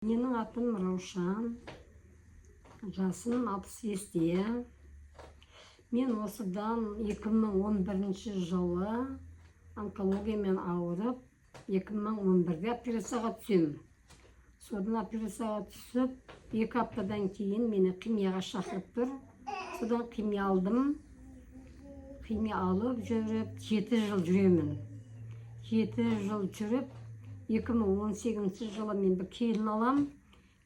Менің атым Раушан, жасым 65-те. Мен осыдан 2011 жылы онкологиямен ауырып, 2011-де операцияға түсемін. Содан операцияға түсіп, 2 аптадан кейін мені химияға шақырып тұр. Содан химия алдым. Химия алып жүріп, 7 жыл жүремін. 7 жыл жүріп, 2018 жылы мен бір келін алам.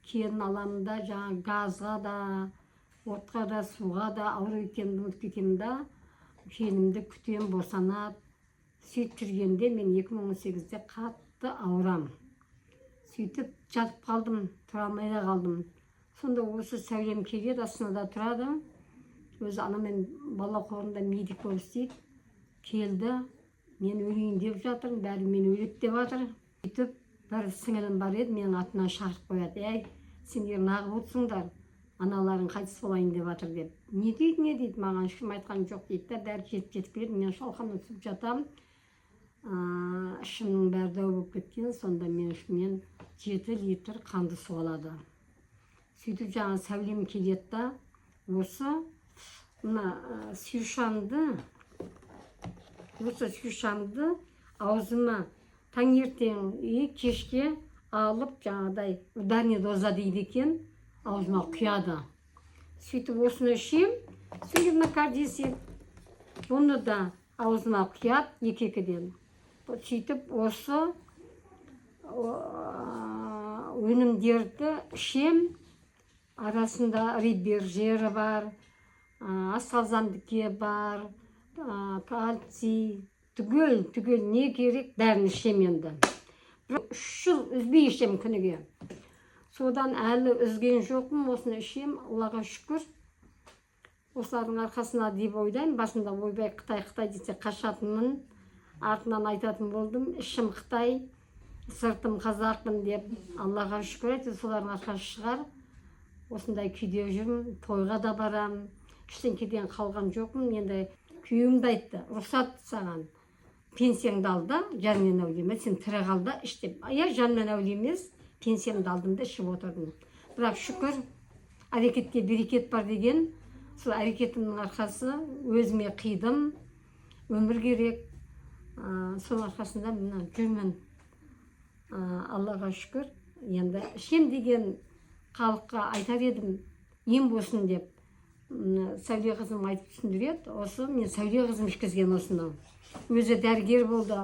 Келін аламын да, жаңа газға да, отқа да, суға да ауру екенімді ұмытып кетемін да, келінімді күтемін, босанады. Сөйтіп жүргенде мен 2018-де қатты ауырам. Сөйтіп жатып қалдым, тұра алмай да қалдым. Сонда осы Сәулем келеді, Астанада тұрады. Өзі ана мен бала қорында медик болып істейді. Келді, мен өлейін деп жатырмын, бәрі мен өледі деп жатыр. Сөйтіп бір сіңілім бар еді, менің атымнан шақырып қояды: «Әй, сендер неғып отырсыңдар, аналарың қайтыс болайын деп жатыр», – деп. «Не дейді, не дейді, маған ешкім айтқан жоқ», – дейді да, бәрі жетіп жетіп келеді. Мен шалқамнан түсіп жатамын, ішімнің бәрі дәу болып кеткен. Сонда мен ішімнен 7 литр қанды су алады. Сөйтіп жаңа Сәулем келеді да, осы мына сүйшанды, осы сүйшанды аузыма таңертең и кешке алып, жаңағыдай ударный доза дейді екен, аузыма құяды. Сөйтіп осыны ішемін. Содан мына кардисит, бұны да аузыма құяды екі екіден. Сөйтіп осы өнімдерді ішем. Арасында рибержері бар, асқазандіке бар, кальций, түгел түгел не керек, бәрін ішемін. Енді бір 3 жыл үзбей ішемін күніге. Содан әлі үзген жоқпын, осыны ішемін. Аллаға шүкір, осылардың арқасында деп ойлаймын. Басында «Ойбай, қытай, қытай» десе, қашатынмын. Артынан айтатын болдым: «Ішім қытай, сыртым қазақпын», – деп. Аллаға шүкір, әйтеуір солардың арқасы шығар, осындай күйде жүрмін. Тойға да барамын, ештеңкеден қалған жоқпын. Енді күйеуім де айтты: «Рұқсат саған, пенсияңды ал да, жанмен әулие, сен тірі қал да, іш», – деп. Иә, жанмен әулие емес, пенсиямды алдым да, ішіп отырдым. Бірақ шүкір, әрекетте берекет бар деген, сол әрекетімнің арқасы, өзіме қидым, өмір керек, соның арқасында мына жүрмін. Аллаға шүкір. Енді ішем деген халыққа айтар едім, ем болсын деп. Мына Сәуле қызым айтып түсіндіреді. Осы мен Сәуле қызым ішкізген осыны. Өзі дәрігер болды,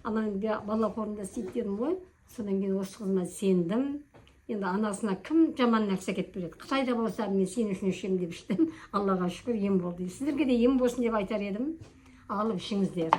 ана бала қорында істейді дедім ғой. Содан кейін осы қызыма сендім. Енді анасына кім жаман нәрсе әкеліп береді? Қытайда болса, мен сен үшін ішемін деп іштім. Аллаға шүкір, ем болды. Сіздерге де ем болсын деп айтар едім, алып ішіңіздер.